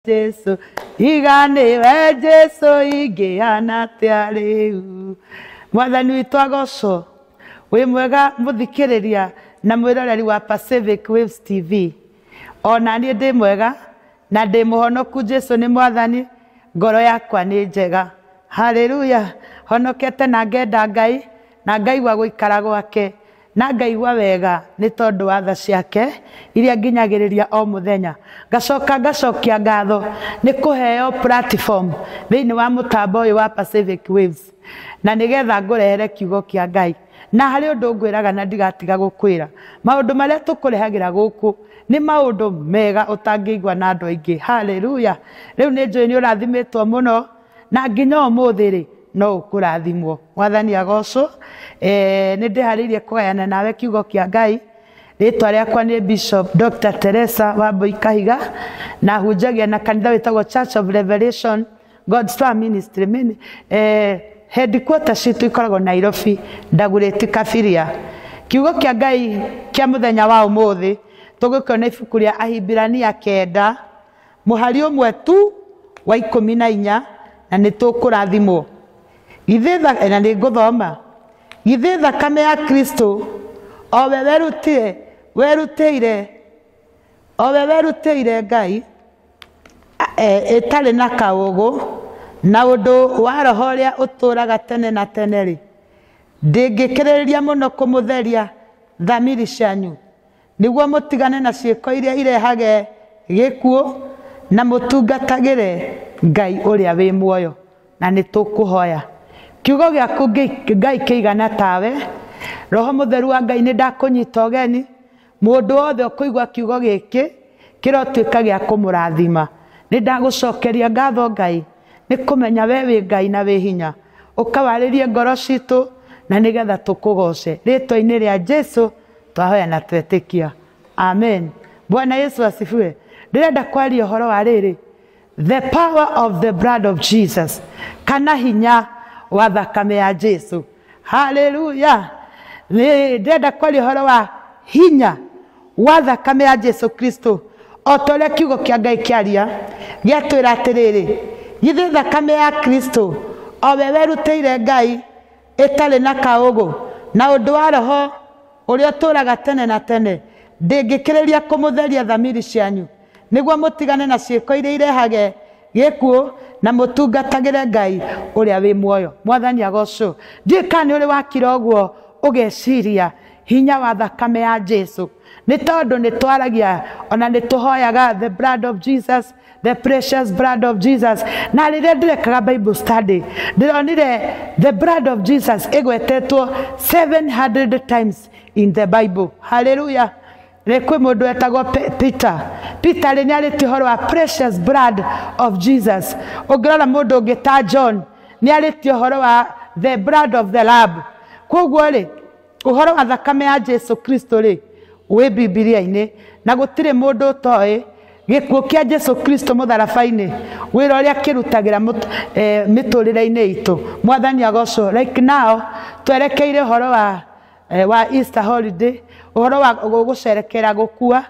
Jesu, iga nĩwe Jesu ingĩhana atĩa rĩu. Mwathani witũ agocwo. Wĩ mwega mũthikĩrĩria na mwĩroreri wa Pacific Waves TV. Ona niĩ ndĩ mwega na ndĩ mũhonoku. Jesu nĩ mwathani, ngoro yakwa nĩ njega. Haleluya. Honokete na ngenda Ngai na ngaigua gũikara gwake na ngaigua wega nĩ tondũ wa tha ciake iria nginyagĩrĩria o mũthenya. Ngacoka ngacokia ngatho nĩ kũheo platform thĩinĩ wa mũtambo ũyũ wa Pacific Waves na nĩgetha ngũrehere kiugo kĩa Ngai. Na harĩ ũndũ ngwĩraga na ndigatiga gũkwĩra, maũndũ marĩa tũkũrehagĩra gũkũ nĩ maũndũ mega ũtangĩigua na andũ aingĩ. Haleluya. Rĩu nĩ njũĩ nĩ ũrathimĩtwo mũno na nginya ũmũthĩ rĩ no ũkũrathimwo. Mwathani agocwo. Nĩ ndĩharĩirie kũgayana nawe kiugo kĩa Ngai. Rĩtwa rĩakwa nĩ Bishop Dr. Teresa Wambui Kahiga na hunjagia na kanitha wĩtagwo Church of Revelation God's Power Ministry. Headquarter citũ ikoragwo Nairobi, Dagoretti Kabiria. Kiugo kĩa Ngai kĩa mũthenya wa ũmũthĩ tũgũkĩona ibuku rĩa Ahibirania 9 mũhari ũmwe tu wa 14 na nĩ tũkũrathimwo. Githĩ na nĩ ngũthoma. Githĩ thakame ya Kristo o we werutĩire o we werutĩire Ngai ĩtarĩ na kaũgũ na ũndũ wa roho ũrĩa ũtũũraga tene na tene rĩ, ndĩngĩkĩrĩrĩria mũno kũmũtheria thamiri cianyu nĩguo mũtigane na ciĩko iria irehage gĩkuũ na mũtungatagĩre Ngai ũrĩa wĩ muoyo. Na nĩ tũkũhoya. Kiugo gĩaku Ngai kĩigana tawe. Roho mũtheru wa Ngai nĩ ndakũnyita ũgeni. Mũndũ wothe ũkũigua kiugo gĩkĩ kĩrotuĩka gĩa kũmũrathima. Nĩ ndagũcokeria ngatho Ngai nĩ kũmenya we wĩ Ngai na wĩ hinya. Ũkawarĩrie ngoro citũ na nĩgetha tũkũgoce. Rĩtwa-inĩ rĩa Jesu twahoya na twetĩkia. Amen. Bwana Yesu asifiwe. Ndĩrenda kwaria ũhoro wa rĩrĩ, the power of the blood of Jesus, kana hinya wa thakame ya Jesu. Haleluya. Ndĩrenda kwaria ũhoro wa hinya wa thakame ya Jesu Kristo. O ta ũrĩa kiugo kĩa Ngai kĩaria gĩatwĩra atĩrĩrĩ, githĩ thakame ya Kristo o we werutĩire Ngai ĩtarĩ na kaũgũ na ũndũ wa roho ũrĩa ũtũũraga tene na tene ndĩngĩkĩrĩria kũmũtheria thamiri cianyu nĩguo mũtigane na ciĩko iria irehage gĩkuũ na mũtungatagĩre Ngai ũrĩa wĩ muoyo. Mwathani agocwo. Ndiũĩ kana nĩ ũrĩ wakira ũguo ũgeciria hinya wa thakame ya Jesu, nĩ tondũ nĩ twaragia ona nĩ tũhoyaga the blood of Jesus, the precious blood of Jesus. Na rĩrĩa ndĩrekaga Bible study ndĩronire the blood of Jesus ĩgwetetwo 700 times in the Bible. Hallelujah. Nĩ kwĩ mũndũ wetagwo Peter. Peter rĩ nĩarĩtie ũhoro wa precious blood of Jesus. Ũngĩrora mũndũ ũngĩ ta John nĩarĩtie ũhoro wa the blood of the Lamb. Koguo rĩ ũhoro wa thakame ya Jesu Kristo rĩ wĩ Bibilia-inĩ na gũtirĩ mũndũ ũtoĩ gĩkuũ kĩa Jesu Kristo mũtharaba-inĩ, wĩra ũrĩa kĩrutagĩra mĩtũrĩre-inĩ itũ. Mwathani agocwo. Like now twerekeire ũhoro wa Easter holiday, ũhoro wa gũcerekera gũkua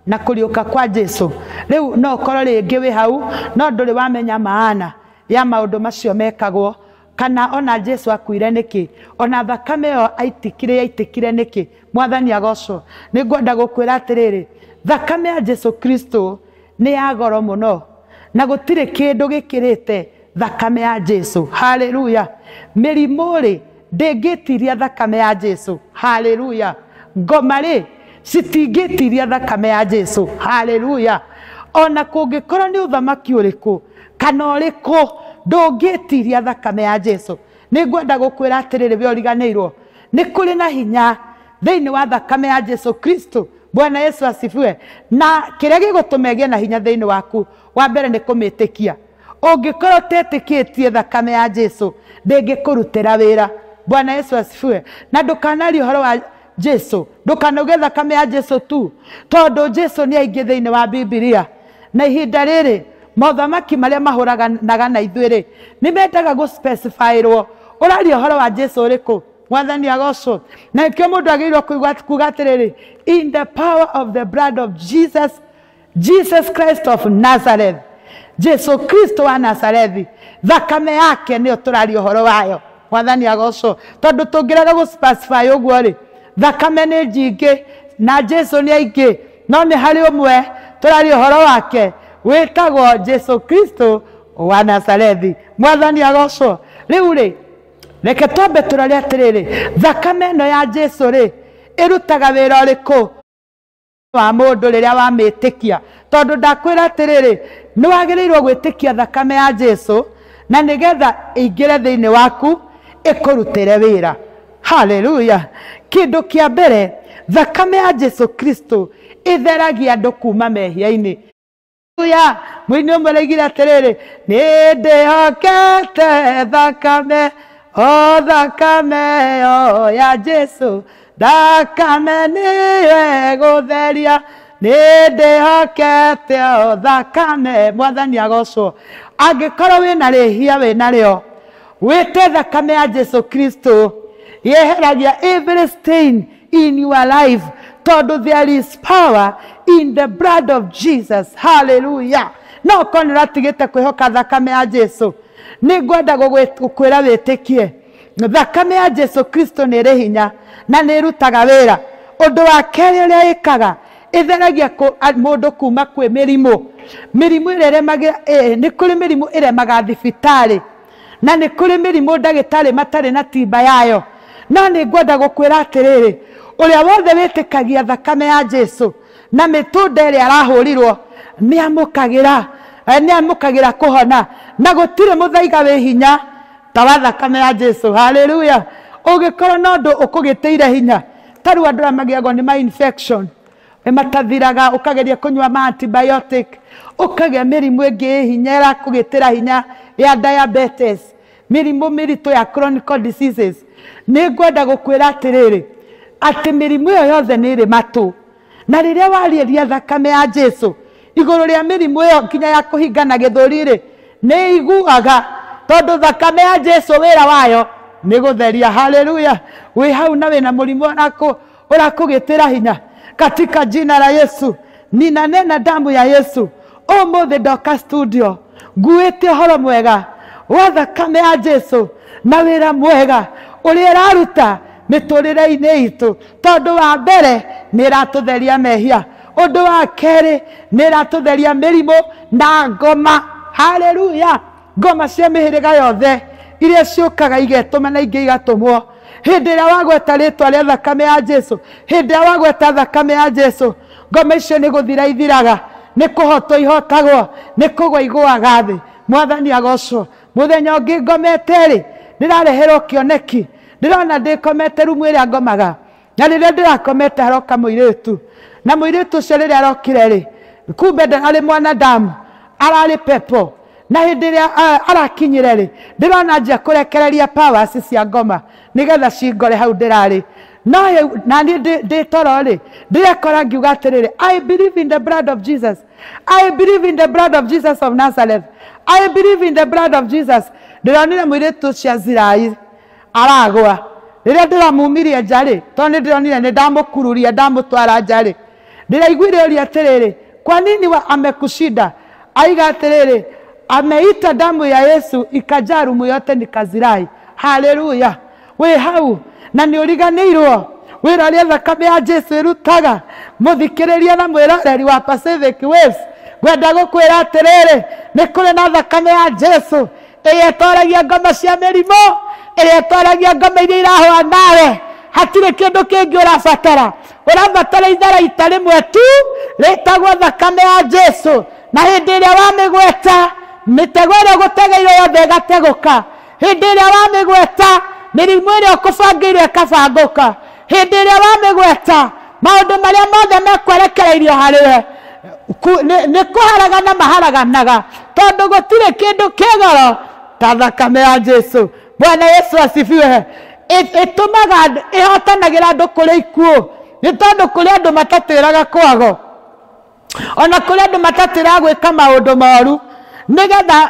na kũriũka kwa Jesu. Rĩu no ũkorwo rĩngĩ wĩ hau no ndũrĩ wamenya maana ya maũndũ macio mekagwo, kana ona Jesu akuire nĩkĩ, ona thakame ĩyo aitikire nĩkĩ. Mwathani agocwo. Nĩ ngwenda gũkwĩra atĩrĩrĩ, thakame ya Jesu Kristo nĩ ya goro mũno na gũtirĩ kĩndũ gĩkĩrĩte thakame ya Jesu. Haleluya. Mĩrimũ rĩ ndĩngĩtiria thakame ya Jesu. Haleluya. Ngoma rĩ citingĩtiria thakame ya Jesu. Haleluya. Ona kũngĩkorwo nĩ ũthamaki ũrĩkũ kana ũrĩkũ ndũngĩtiria thakame ya Jesu. Nĩ ngwenda gũkwĩra atĩrĩrĩ, we ũriganĩirwo nĩ kũrĩ na hinya thĩinĩ wa thakame ya Jesu Kristo. Bwana Yesu asifiwe. Na kĩrĩa gĩgũtũma ĩgĩe na hinya thĩinĩ waku wa mbere nĩ kũmĩtĩkia. Ũngĩkorwo ũtetĩkĩtie thakame ya Jesu ndĩngĩkũrutĩra wĩra. Bwana Yesu asifiwe. Na ndũkanarie ũhoro wa Jesu, ndũkanauge thakame ya Jesu tu, tondũ Jesu nĩ aingĩ thĩinĩ wa Bibilia. Na ihinda rĩrĩ mothamaki marĩa mahũranaga na ithuĩ rĩ nĩ mendaga gũ-specify-rwo ũraria ũhoro wa Jesu ũrĩkũ. Mwathani agocwo. Na nĩkĩo mũndũ agĩrĩirwo kuga atĩrĩrĩ, in the power of the blood of Jesus, Jesus Christ of Nazareth. Jesu Kristo wa Nazarethi, thakame yake nĩyo tũraria ũhoro wayo. Mwathani agocwo. Tondũ tũngĩrega gũ specify ũguo rĩ, thakame nĩ nyingĩ na Jesu nĩ aingĩ, no nĩ harĩ ũmwe tũraria ũhoro wake wĩtagwo Jesu Kristo wa Nazarethi. Mwathani agocwo. Rĩu rĩ, reke twambe tũrore atĩrĩrĩ, thakame ĩno ya Jesu rĩ ĩrutaga wĩra ũrĩkũ wa mũndũ rĩrĩa wamĩtĩkia? Tondũ ndakwĩra atĩrĩrĩ, nĩ wagĩrĩirwo gwĩtĩkia thakame ya Jesu na nĩgetha ĩingĩre thĩinĩ waku ĩkũrutĩre wĩra. Haleluya. Kĩndũ kĩa mbere, thakame ya Jesu Kristo ĩtheragia andũ kuma mehia-inĩ. Haleluya. Mũini ũmwe araigire atĩrĩrĩ, nĩ ndĩhokete thakame, o thakame o ya Jesu, thakame nĩyo ĩgũtheria, nĩ ndĩhokete o thakame. Mwathani agocwo. Angĩkorwo wĩna rĩhia wĩnarĩo, wĩte thakame ya Jesu Kristo yeheragia every stain in your life, tondũ there is power in the blood of Jesus. Hallelujah. No ũkorwo nĩ ũratigĩte kwĩhoka thakame ya Jesu, nĩ ngwenda gũkwĩra wĩtĩkie thakame ya Jesu Kristo nĩ ĩrĩ hinya na nĩ ĩrutaga wĩra. Ũndũ wa kerĩ ũrĩa ĩkaga, ĩtheragia mũndũ kuma kwĩ mĩrimũ. Mĩrimũ ĩrĩa ĩremaga, nĩ kũrĩ mĩrimũ ĩremaga thibitarĩ, na nĩ kũrĩ mĩrimũ ndagĩtarĩ matarĩ na timba yayo. No nĩ ngwenda gũkwĩra atĩrĩrĩ, ũrĩa wothe wĩtĩkagia thakame ya Jesu na mĩtũnda ĩrĩa arahũrirwo nĩ amũkagĩra kũhona, na gũtirĩ mũthaiga wĩ hinya ta wa thakame ya Jesu. Haleluya. Ũngĩkorwo na ũndũ ũkũgĩtĩire hinya, ta rĩu andũ arĩa magĩagwo nĩ ma infection matathiraga, ũkageria kũnyua ma antibiotic, ũkagĩa mĩrimũ ĩngĩ ĩ hinya ĩrakũgĩtĩra hinya ya diabetes, mĩrimũ mĩritũ ya chronic diseases. Nĩ ngwenda gũkwĩra atĩrĩrĩ, atĩ mĩrimũ ĩyo yothe nĩ ĩrĩ matũ, na rĩrĩa warĩria thakame ya Jesu igũrũ rĩa mĩrimũ ĩyo nginya ya kũhingana gĩthũri rĩ, nĩ iguaga, tondũ thakame ya Jesu wĩra wayo nĩ gũtheria. Haleluya. Wĩ hau na wĩna mũrimũ ũrakũgĩtĩra hinya, katika jina la Yesu ninanena damu ya Yesu. Ũmũthĩ ndoka studio nguĩte ũhoro mwega wa thakame ya Jesu na wĩra mwega ũrĩa ĩraruta mĩtũrĩre-inĩ itũ, tondũ wa mbere nĩ ĩratũtheria mehia, ũndũ wa kerĩ nĩ ĩratũtheria mĩrimũ na ngoma. Haleluya. Ngoma cia mĩhĩrĩga yothe iria ciũkaga igetũma na ingĩ igatũmwo. Hĩndĩ ĩrĩa wagweta rĩtwa rĩa thakame ya Jesu, hĩndĩ ĩrĩa wagweta thakame ya Jesu, ngoma icio nĩ gũthira ithiraga, nĩ kũhotwo ihotagwo, nĩ kũgwa igũaga thĩ. Mwathani agocwo. Mũthenya ũngĩ ngomete rĩ, ndĩrareherwo kĩoneki, ndĩrona ndĩkomete rumu ĩrĩa ngomaga, na rĩrĩa ndĩrakomete haroka mũirĩtu, na mũirĩtu ũcio rĩrĩa arokire rĩ, kumbe ndararĩ mwanadamu, ararĩ pepo. Na hĩndĩ ĩrĩa arakinyire rĩ, ndĩrona njia kũrekereria powers cia ngoma nĩgetha cingore hau ndĩrarĩ. No na niĩ ndĩ toro rĩ, ndĩrekora ngiuga atĩrĩrĩ, I believe in the blood of Jesus, I believe in the blood of Jesus of Nazareth, I believe in the blood of Jesus. Ndĩronire mũirĩtu ũcio Azirai aragwa. Rĩrĩa ndĩramumirie nja rĩ, tondũ nĩ ndĩronire nĩ ndamũkururia ndamũtwara nja rĩ, ndĩraiguire ũria atĩrĩrĩ, kwa nini wa amekushinda? Aiga atĩrĩrĩ, ameita damu ya Yesu ikajaa rumu yote nikazirai. Haleluya. Wĩ hau na nĩ ũriganĩirwo wĩra ũrĩa thakame ya Jesu ĩrutaga. Mũthikĩrĩria na mwĩroreri wa Pacific Waves, ngwenda gũkwĩra atĩrĩrĩ, nĩ kũrĩ na thakame ya Jesu ĩrĩa ĩtoragia ngoma cia mĩrimũ, ĩrĩa ĩtoragia ngoma iria irahũa nawe. Hatirĩ kĩndũ kĩngĩ ũrabatara, ũrabatara itharaita rĩmwe tu rĩtagwo thakame ya Jesu, na hĩndĩ ĩrĩa wamĩgweta mĩtego ĩrĩa ũgũtegeirwo yothe ĩgategũka. Hĩndĩ ĩrĩa wamĩgweta mĩrimũ ĩrĩa ũkũbangĩirwo ĩkabangũka. Hĩndĩ ĩrĩa wamĩgweta maũndũ marĩa mothe mekwerekereirio harĩwe nĩ kũharagana maharaganaga, tondũ gũtirĩ kĩndũ kĩ goro ta thakame ya Jesu. Bwana Yesu asifiwe. Ĩtũmaga ĩhotanagĩra andũ kũrĩ ikuũ, nĩ tondũ kũrĩ andũ matatĩraga kwago, ona kũrĩ andũ matatĩraga gwĩka maũndũ moru nĩgetha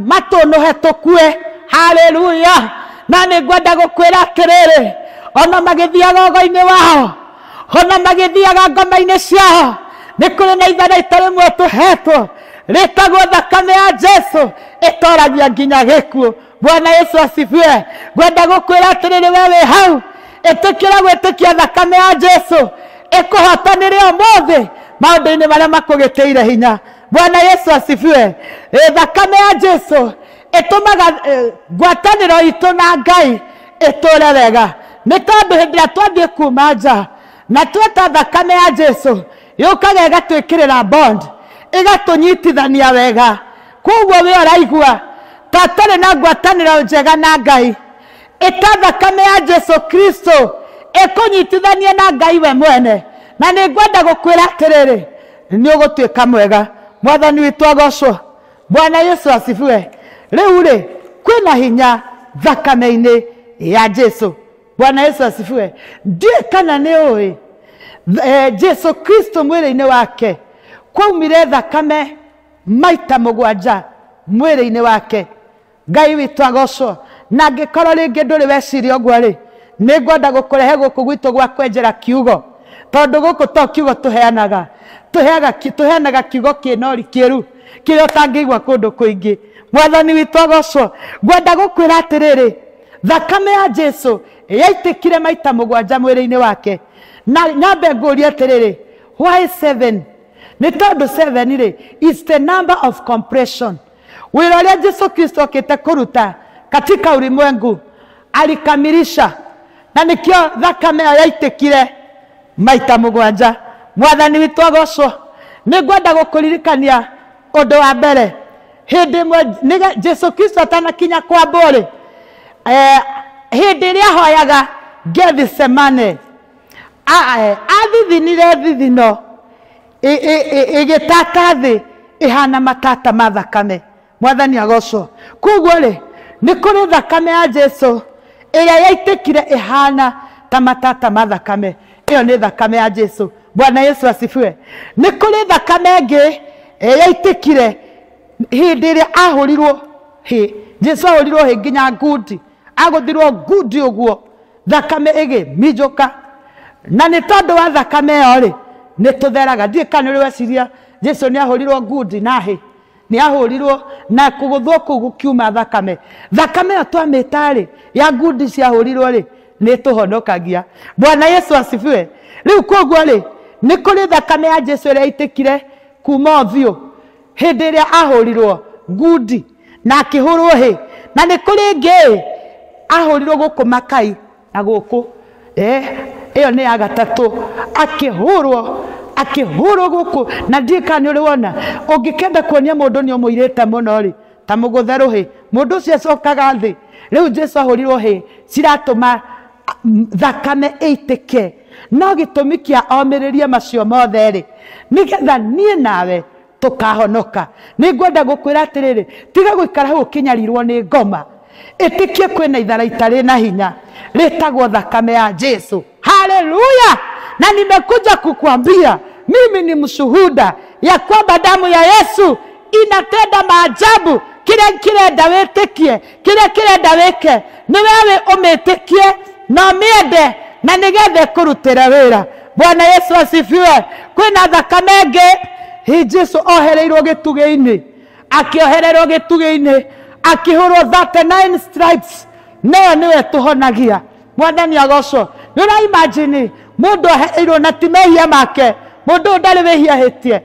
matũnũhe tũkue. Haleluya. Na nĩ ngwenda gũkwĩra atĩrĩrĩ, ona magĩthiaga ũgo-inĩ wao, ona magĩthiaga ngoma-inĩ ciao, nĩ kũrĩ na itharaita rĩmwe tũhetwo Rĩtagwo thakame ya Jesu ĩtoragia nginya gĩkuũ. Bwana Yesu asifiwe. Ngwenda gũkwĩra atĩrĩrĩ, we wĩ hau, ĩtĩkĩra gwĩtĩkia thakame ya Jesu ĩkũhotanĩre ũmũthĩ maũndũ-inĩ marĩa makũgĩtĩire hinya. Bwana Yesu asifiwe. Thakame ya Jesu ĩtũmaga ngwatanĩro itũ na Ngai ĩtũre wega, nĩ tondũ hĩndĩ ĩrĩa twathiĩ kuma nja na tweta thakame ya Jesu yũkaga ĩgatwĩkĩrĩra bond, ĩgatũnyitithania wega. Koguo we ũraigua ta atarĩ na ngwatanĩro njega na Ngai, ĩta thakame ya Jesu Kristo ĩkũnyitithanie na Ngai we mwene. Na nĩ ngwenda gũkwĩra atĩrĩrĩ, nĩ ũgũtuĩka mwega. Mwathani witũ agocwo. Bwana Yesu asifiwe. Rĩu rĩ, kwĩna hinya thakame-inĩ ya Jesu. Bwana Yesu asifiwe. Ndiũĩ kana nĩ ũĩ Jesu Kristo mwĩrĩ-inĩ wake kwaumire thakame maita 7 mwĩrĩ-inĩ wake. Ngai witũ agocwo. Na angĩkorwo rĩngĩ ndũrĩ weciria ũguo rĩ, nĩ ngwenda gũkũrehe gũkũ gwitũ gwa kwenjera kiugo, tondũ gũkũ to kiugo tũheanaga, tũheanaga kiugo kĩna ũrikĩru kĩrĩa ũtangĩigua kũndũ kũingĩ. Mwathani witũ agocwo. Ngwenda gũkwĩra atĩrĩrĩ, thakame ya Jesu yaitĩkire maita 7 mwĩrĩ-inĩ wake. Na nyambe ngũrie atĩrĩrĩ, why 7? Nĩ tondũ 7 rĩ is the number of compression. Wĩra ũrĩa Jesu Kristo okĩte kũruta katika ulimwengu alikamilisha, na nĩkĩo thakame ĩyo yaitĩkire maita 7. Mwathani witũ agocwo. Nĩ ngwenda gũkũririkania ũndũ wa mbere. Hĩndĩ ĩmwe Jesu Kristo atanakinya kwambwo rĩ, hĩndĩ ĩrĩa ahoyaga Gethsemane, athithinire thithino ĩgĩtata thĩ ĩhana matata ma thakame. Mwathani agocwo. Koguo rĩ, nĩ kũrĩ thakame ya Jesu ĩrĩa yaitĩkire ĩhana ta matata ma thakame. Ĩyo nĩ thakame ya Jesu. Bwana Yesu asifiwe. Nĩ kũrĩ thakame ĩngĩ yaitĩkire hĩndĩ ĩrĩa ahũrirwo hĩ. Jesu ahũrirwo hĩ nginya ngundi, agũthirwo ngundi ũguo, thakame ĩgĩminjũka. Na nĩ tondũ wa thakame ĩyo rĩ, nĩ tũtheraga. Ndiũĩ kana nĩ ũrĩ weciria Jesu nĩ ahũrirwo ngundi na hĩ, nĩ ahũrirwo na kũgũthwo kũu gũkiuma thakame. Thakame ĩyo twamĩta rĩ, ya ngundi ciahũrirwo rĩ, nĩ tũhonokagia. Bwana Yesu asifiwe. Rĩu koguo rĩ, nĩ kũrĩ thakame ya Jesu ĩrĩa yaitĩkire kuma ũthiũ hĩndĩ ĩrĩa ahũrirwo ngundi na akĩhũrwo hĩ. Na nĩ kũrĩ ĩngĩ ahũrirwo gũkũ makai na gũkũ, ĩyo nĩ ya gatatũ, akĩhũrwo gũkũ. Na ndiũĩ kana nĩ ũrĩ wona, ũngĩkenda kuonia mũndũ nĩ ũmũirĩte mũno rĩ, ta mũgũthe rũhĩ, mũndũ ũcio acokaga thĩ. Rĩu Jesu ahũrirwo hĩ ciratũma thakame ĩitĩke. No gĩtũmi kĩa omĩrĩrie macio mothe rĩ, nĩgetha niĩ nawe tũkahonoka. Nĩ ngwenda gũkwĩra atĩrĩrĩ, tiga gũikara hau ũkĩnyarirwo nĩ ngoma. Ĩtĩkie kwĩna itharaita rĩna hinya rĩtagwo thakame ya Jesu. Haleluya! Na nimekuja kukuambia mimi ni mshuhuda ya kwamba damu ya Yesu inatenda maajabu. Kĩrĩa kĩrenda wĩtĩkie, kĩrĩa kĩrenda wĩke, nĩ wewe ũmĩtĩkie na ũmĩende, na nĩgetha ĩkũrutĩre wĩra. Bwana Yesu asifiwe. Kwĩna thakame ĩngĩ hi Jesu ohereirwo gĩtugĩ-inĩ, akĩohererwo gĩtugĩ-inĩ, akĩhũrwo 39 stripes. Nayo nĩwe tũhonagia. Mwathani agocwo. Nĩ ũra imagine mũndũ ohereirwo na ti mehia make, mũndũ ũyũ ndarĩ wĩhia ahĩtie,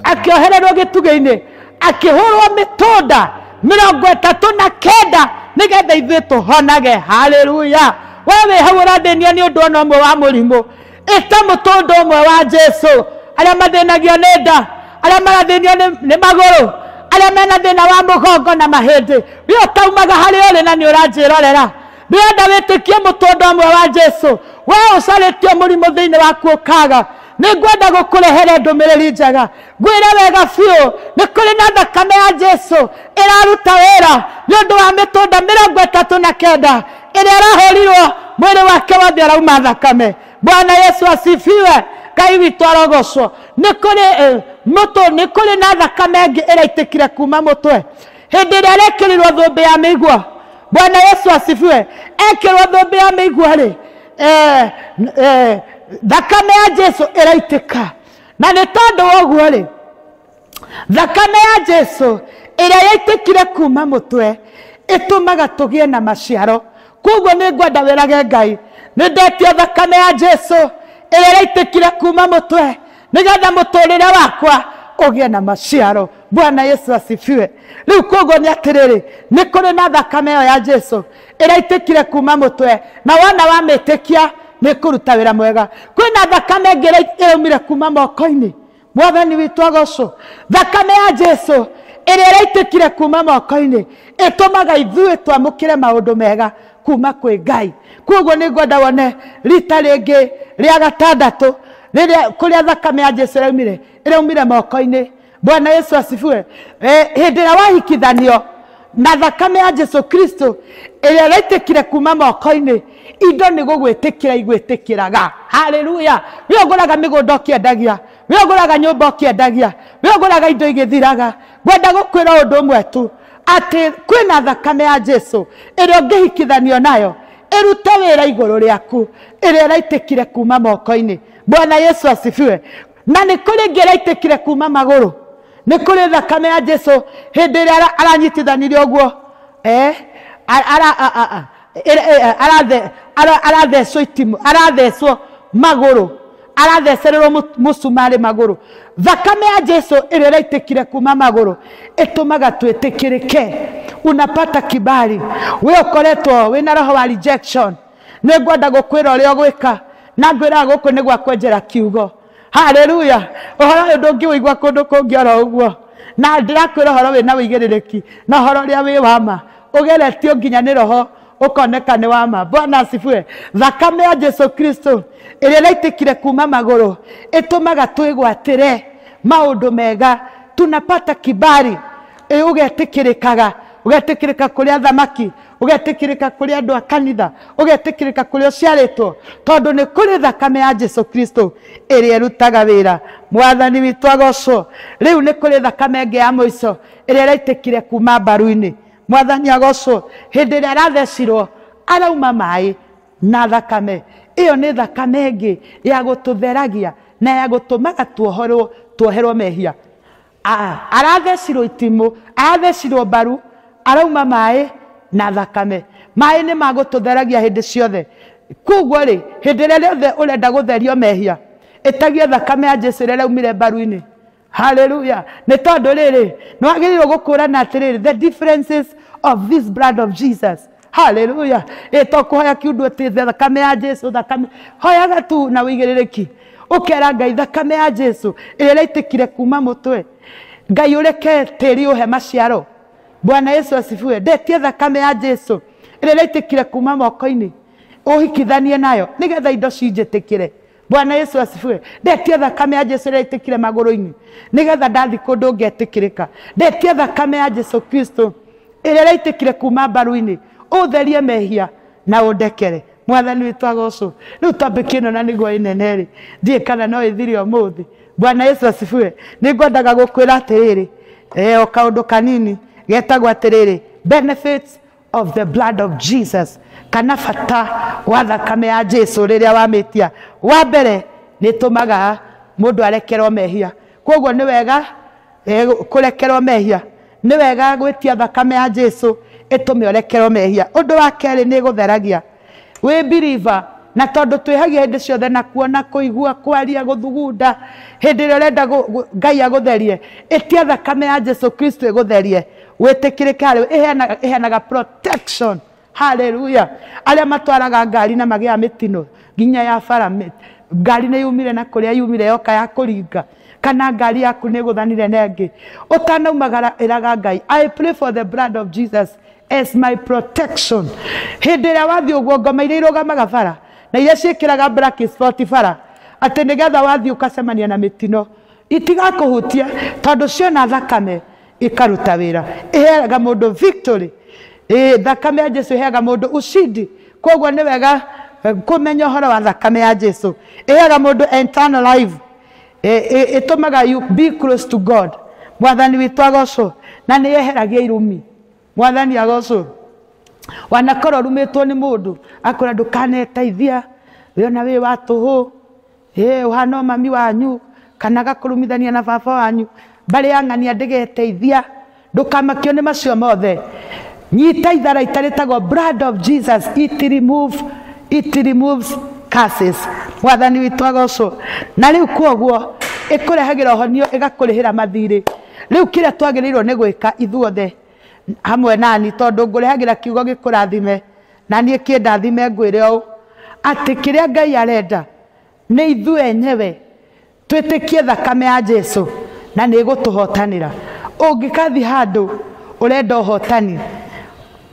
akĩohererwo gĩtugĩ-inĩ, akĩhũrwo mĩtũnda 39 nĩgetha ithuĩ tũhonage. Haleluya. We wĩ hau ũrathĩnio nĩ ũndũ ona ũmwe wa mũrimũ, ĩta mũtũnda ũmwe wa Jesu. Arĩa mathĩnagio nĩ nda, arĩa marathĩnio nĩ magũrũ, arĩa mena thĩna wa mũgongo na mahĩndĩ, we ũtaumaga harĩa ũrĩ na nĩ ũranjĩrorera, ndĩrenda wĩtĩkie mũtũnda ũmwe wa Jesu. We ũcarĩtio mũrimũ thĩinĩ waku ũkaga, nĩ ngwenda gũkũrehere ndũmĩrĩri njega. Ngwĩre wega biũ, nĩ kũrĩ na thakame ya Jesu ĩraruta wĩra nĩ ũndũ wa mĩtũnda 39 ĩrĩa ĩrahũrirwo mwĩrĩ wake wothe ũrauma thakame. Bwana Yesu asifiwe. Ngai witũ arogocwo. Nĩ kũrĩ mũtũ, nĩ kũrĩ na thakame ĩngĩ ĩraitĩkire kuma mũtwe hĩndĩ ĩrĩa arekĩrirwo thũmbĩ ya mĩigua. Bwana Yesu asifiwe. Ekĩrwo thũmbĩ ya mĩigua rĩ, thakame ya Jesu ĩraitĩka. Na nĩ tondũ wa ũguo rĩ, Thakame ya Jesu ĩrĩa yaitĩkire kuma mũtwe ĩtũmaga tũgĩe na maciaro. Koguo nĩ ngwenda wĩrage Ngai, nĩ ndetia thakame ya Jesu ĩrĩa yaitĩkire kuma mũtwe nĩgetha mũtũrĩre wakwa ũgĩe na maciaro. Bwana Yesu asifiwe. Rĩu koguo nĩ atĩrĩrĩ, nĩ kũrĩ na thakame ĩyo ya Jesu ĩrĩa ĩtĩkire kuma mũtwe, na wona wamĩtĩkia nĩ kũruta wĩra mwega. Kwĩna thakame ĩngĩ ĩraumire kuma moko-inĩ. Mwathani witũ agocwo. Thakame ya Jesu ĩrĩa ĩraitĩkire kuma moko-inĩ ĩtũmaga ithuĩ twamũkĩre maũndũ mega kuma kwĩ Ngai. Koguo nĩ ngwenda wone rita rĩngĩ rĩa gatandatũ rĩrĩa kũrĩa thakame ya Jesu ĩraumire moko-inĩ. Bwana Yesu asifiwe. Hĩndĩ ĩrĩa wahikithanio na thakame ya Jesu Kristo ĩrĩa ĩraitĩkire kuma moko-inĩ, indo nĩ gũgwĩtĩkĩra igwĩtĩkĩraga. Haleluya. We ũgũraga mĩgũnda ũkĩendagia, we ũgũraga nyũmba ũkĩendagia, we ũgũraga indo igĩthiraga. Ngwenda gũkwĩra ũndũ ũmwe tu, atĩ kwĩna thakame ya Jesu ĩrĩa ũngĩhikithanio nayo ĩrute wĩra igũrũ rĩaku, ĩrĩa ĩraitĩkire kuma moko-inĩ. Bwana Yesu asifiwe. Na nĩ kũrĩ ĩngĩ ĩraitĩkire kuma magũrũ. Nĩ kũrĩ thakame ya Jesu hĩndĩ ĩrĩa aranyitithanirie ũguo, arathecwo itimũ, arathecwo magũrũ, arathecererwo mũcumarĩ magũrũ. Thakame ya Jesu ĩrĩa ĩraitĩkire kuma magũrũ ĩtũmaga twĩtĩkĩrĩke. Unapata kibali. We ũkoretwo wĩna roho wa rejection, nĩ ngwenda gũkwĩra ũrĩa ũgwĩka, na ngwĩraga gũkũ nĩ gwa kwenjera kiugo. Haleluya. Ũhoro ũyũ ndũngĩũigua kũndũ kũngĩ oro ũguo, na ndĩrakwĩra ũhoro wĩna wĩigĩrĩrĩki na ũhoro ũrĩa wĩ wa ma, ũgeretio nginya nĩ roho ũkoneka nĩ wa ma. Bwana asifiwe. Thakame ya Jesu Kristo ĩrĩa ĩraitĩkire kuma magũrũ ĩtũmaga twĩgwatĩre maũndũ mega, tunapata kibali. Ũgetĩkĩrĩkaga, ũgetĩkĩrĩka kũrĩ athamaki, ũgetĩkĩrĩka kũrĩ andũ a kanitha, ũgetĩkĩrĩka kũrĩa ũciarĩtwo, tondũ nĩ kũrĩ thakame ya Jesu Kristo ĩrĩa ĩrutaga wĩra. Mwathani witũ agocwo. Rĩu nĩ kũrĩ thakame ĩngĩ ya mũico ĩrĩa ĩraitĩkire kuma mbaru-inĩ. Mwathani agocwo. Hĩndĩ ĩrĩa arathecirwo arauma maĩ na thakame. Ĩyo nĩ thakame ĩngĩ ya gũtũtheragia na ya gũtũmaga tuoherwo mehia. Arathecirwo itimũ, arathecirwo mbaru, arauma maĩ na thakame. Maĩ nĩ magũtũtheragia hĩndĩ ciothe. Koguo rĩ, hĩndĩ ĩrĩa rĩothe ũrenda gũtherio mehia, ĩtagia thakame ya Jesu ĩrĩa ĩraumire mbaru-inĩ. Haleluya. Nĩ tondũ rĩrĩ, nĩ wagĩrĩirwo gũkũrana atĩrĩrĩ, the differences of this blood of Jesus. Haleluya. To kũhoya kiundu atĩ thakame ya Jesu, thakame. Hoyaga tu na wĩigĩrĩrĩki. Ũkera Ngai thakame ya Jesu ĩrĩa ĩraitĩkire kuma mũtwe, Ngai ũreke tĩri ũhe maciaro. Bwana Yesu asifiwe. Ndetie thakame ya Jesu ĩrĩa ĩraitĩkire kuma moko-inĩ, ũhikithanie nayo nĩgetha indo cinjĩtĩkĩre. Bwana Yesu asifiwe. Ndetie thakame ya Jesu ĩrĩa ĩraitĩkire magũrũ-inĩ nĩgetha ndathi kũndũ ngetĩkĩrĩka. Ndetie thakame ya Jesu Kristo ĩrĩa ĩraitĩkire kuma mbaru-inĩ, ũtherie mehia na ũndekere. Mwathani witũ agocwo. Rĩu topic ĩno na nĩguo ĩnene rĩ, ndiĩ kana no ĩthire ũmũthĩ. Bwana Yesu asifiwe. Nĩ ngwendaga gũkwĩra atĩrĩrĩ, o kaũndũ kanini getagwo atĩrĩrĩ, benefits of the blood of Jesus, kana bata wa thakame ya Jesu rĩrĩa wamĩtia. Wa mbere nĩ ĩtũmaga mũndũ arekerwo mehia. Koguo nĩ wega kũrekerwo mehia, nĩ wega gwĩtia thakame ya Jesu ĩtũme ũrekerwo mehia. Ũndũ wa kerĩ nĩ ĩgũtheragia. Wĩ believer, na tondũ twĩhagia hĩndĩ ciothe na kuona, kũigua, kwaria, gũthugunda, hĩndĩ ĩrĩa ũrenda Ngai agũtherie, ĩtia thakame ya Jesu Kristo ĩgũtherie, wĩtĩkĩrĩke harĩ we. Ĩheanaga protection. Haleluya. Arĩa matwaraga ngari na magĩa mĩtino nginya ya bara, ngari nĩ yumire na kũrĩa yumire yoka ya kũringa, kana ngari yaku nĩ ĩgũthanire na ĩngĩ, ũtanaumagara ĩraga Ngai, I pray for the blood of Jesus as my protection. Hĩndĩ ĩrĩa wathiĩ ũguo, ngoma iria irũgamaga bara na iria ciĩkĩraga black spot bara, atĩ nĩgetha wathiĩ ũkacemania na mĩtino itigakũhutia, tondũ ciona thakame ikaruta wĩra. Ĩheaga mũndũ victory. Thakame ya Jesu ĩheaga mũndũ ushindi. Koguo nĩ wega kũmenya ũhoro wa thakame ya Jesu. Ĩheaga mũndũ eternal life. Ĩtũmaga you be close to God. Mwathani witũ agocwo. Na nĩ yeheragia irumi. Mwathani agocwo. Wanakorwo ũrumĩtwo nĩ mũndũ akwĩra ndũkaneteithia, we ona wĩ wa tũhũ, ũhana o mami wanyu, kana agakũrumithania na baba wanyu. Mbarĩ ya ng'ania ndĩgeteithia. Ndũkamakio nĩ macio mothe. Nyita itharaita rĩtagwo blood of Jesus, it removes curses. Mwathani witũ agocwo. Na rĩu kwoguo ĩkũrehagĩra ũhonio, ĩgakũrĩhĩra mathirĩ. Rĩu kĩrĩa twagĩrĩirwo nĩ gwĩka ithuothe hamwe nani, tondũ ngũrehagĩra kiugo gĩkũrathime na niĩ kĩndathime, ngwĩre ũũ atĩ kĩrĩa Ngai arenda nĩ ithuĩ enyewe twĩtĩkie thakame ya Jesu na nĩ ĩgũtũhotanĩra. Ũngĩkathi handũ ũrenda ũhotani,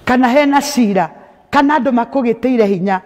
kana hena cira, kana andũ makũgĩtĩire hinya,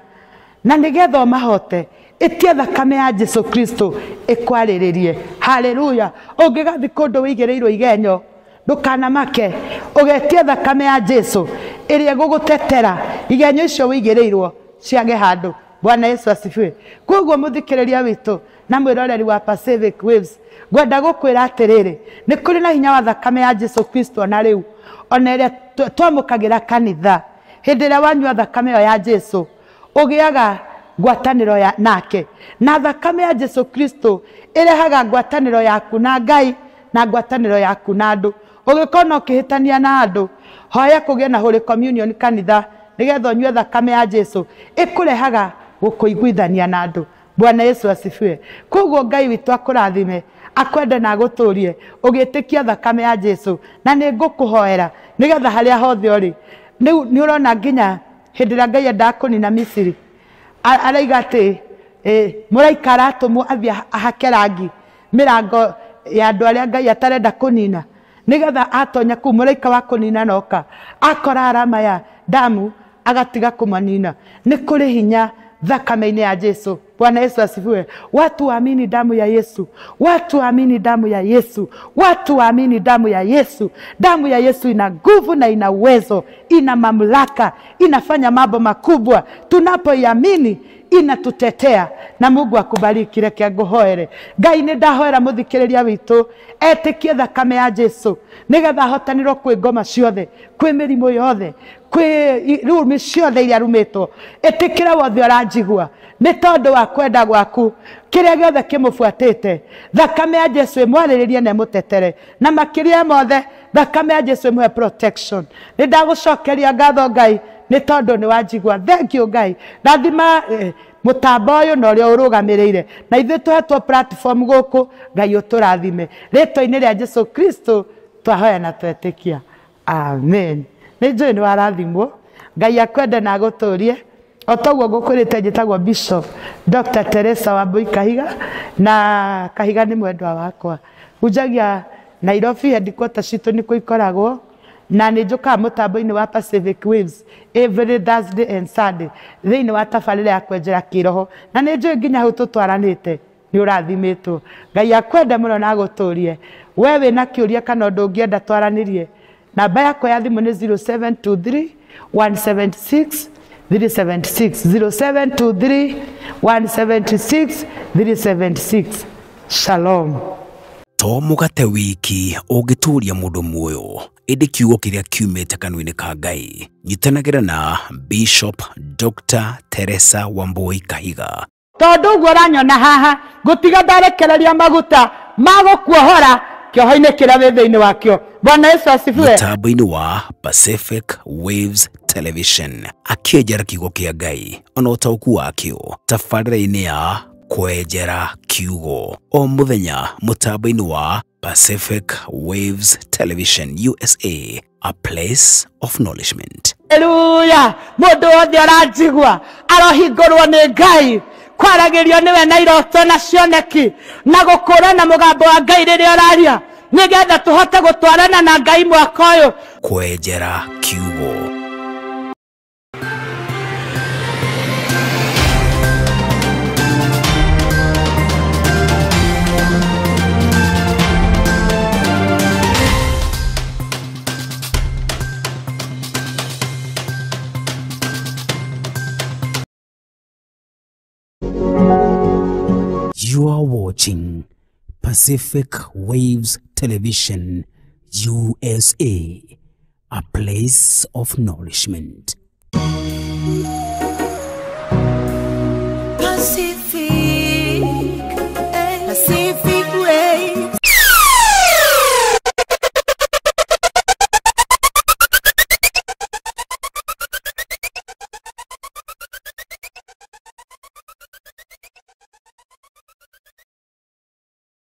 na nĩgetha ũmahote, ĩtia thakame ya Jesu Kristo ĩkwarĩrĩrie. Haleluya. Ũngĩgathi kũndũ wĩigĩrĩirwo igenyo, ndũkanamake, ũgetia thakame ya Jesu ĩrĩa ĩgũgũtetera igenyo icio wĩigĩrĩirwo ciage handũ. Bwana Yesu asifiwe. Koguo mũthikĩrĩria witũ na mwĩroreri wa Pacific Waves, ngwenda gũkwĩra atĩrĩrĩ, nĩ kũrĩ na hinya wa thakame ya Jesu Kristo ona rĩu, ona ĩrĩa twamũkagĩra kanitha. Hĩndĩ ĩrĩa wanyua thakame ĩyo ya Jesu, ũgĩaga ngwatanĩro ya nake, na thakame ya Jesu Kristo ĩrehaga ngwatanĩro yaku na Ngai na ngwatanĩro yaku na andũ. Ũgĩkorwo na ũkĩhĩtania na andũ, hoya kũgĩe na Holy Communion kanitha nĩgetha ũnyue thakame ya Jesu ĩkũrehaga gũkũiguithania na andũ. Bwana Yesu asifiwe. Koguo Ngai witũ akũrathime, akwende na agũtũrie ũgĩtĩkia thakame ya Jesu, na nĩ ngũkũhoera nĩgetha harĩa hothe ũrĩ. Rĩu nĩ ũrona nginya hĩndĩ ĩrĩa Ngai endaga kũnina Misiri, araiga atĩ mũraika aratũmwo athiĩ ahake rangi mĩrango ya andũ arĩa Ngai atarenda kũnina, nĩgetha atonya kũu mũraika wa kũnina noka akora arama ya damu agatiga kũmanina. Nĩ kũrĩ hinya thakame-inĩ ya Jesu. Bwana Yesu asifiwe. Watu waamini damu ya Yesu. Watu waamini damu ya Yesu. Watu waamini damu ya Yesu. Damu ya Yesu ina nguvu na ina uwezo, ina mamlaka, inafanya mambo makubwa. Tunapoiamini inatutetea. Na Mungu akubariki. Reke ngũhoere. Ngai nĩ ndahoera mũthikĩrĩria witũ etĩkie thakame ya Jesu nĩgetha ahotanĩrwo kwĩ ngoma ciothe, kwĩ mĩrimũ yothe, kwĩ rumi ciothe iria rumĩtwo. Ĩtĩkĩra wothe ũranjigua nĩ tondũ wa kwenda gwaku, kĩrĩa gĩothe kĩmũbuatĩte, thakame ya Jesu ĩmwarĩrĩrie na ĩmũtetere, na makĩria mothe thakame ya Jesu ĩmũhe protection. Nĩ ndagũcokeria ngatho Ngai nĩ tondũ nĩ wanjigua. Thank you Ngai. Rathima mũtambo ũyũ na ũrĩa ũrũgamĩrĩire, na ithuĩ tũhetwo platform gũkũ. Ngai ũtũrathime rĩtwa-inĩ rĩa Jesu Kristo twahoya na twetĩkia, amen. Nĩ njũĩ nĩ warathimwo. Ngai akwende na agũtũrie. O toguo ngũkwĩrĩte, njĩtagwo Bishop Dr. Teresa Wambui Kahiga, na Kahiga nĩ mwendwa wakwa. Hunjagia Nairobi, headquarters citũ nĩkuo ikoragwo, na nĩ njũkaga mũtambo-inĩ wa Pacific Waves every Thursday and Sunday thĩinĩ wa tabarĩra ya kwenjera kĩroho, na nĩ njũĩ nginya hau tũtwaranĩte nĩ ũrathimĩtwo. Ngai akwende mũno na agũtũrie. We wĩna kĩũria kana ũndũ ũngĩenda twaranĩrie, namba yakwa ya thimũ nĩ 0723 176 376, 0723 176 376. Shalom. To mũgate wiki ũngĩtũria mũndũ muoyo, ĩndĩ kiugo kĩrĩa kiumĩte kanua-inĩ ka Ngai. Nyitanagĩra na Bishop Dr. Teresa Wambui Kahiga. Tondũ ũguo ũranyona haha, ngũtiga ndarekereria maguta ma gũkuohora kĩoho-inĩ kĩrĩa wĩ thĩinĩ wakĩo. Bwana Yesu asifiwe. Mũtambo-inĩ wa Pacific Waves Television akĩenjera kiugo kĩa Ngai ona ũtaũku wakĩo tabarĩra-inĩ ya kwenjera kiugo o mũthenya mũtambo-inĩ wa Pacific Waves Television USA, a place of nourishment. Haleluya. Mũndũ wothe ũranjigua arohingũrwo nĩ Ngai, kwaragĩrio nĩwe na iroto na cioneki, na gũkũrana mũgambo wa Ngai rĩrĩa ũraria, nĩgetha tũhote gũtwarana na Ngai mwaka ũyũ. Kwenjera kiugo. You are watching Pacific Waves Television USA, a place of nourishment. Pacific.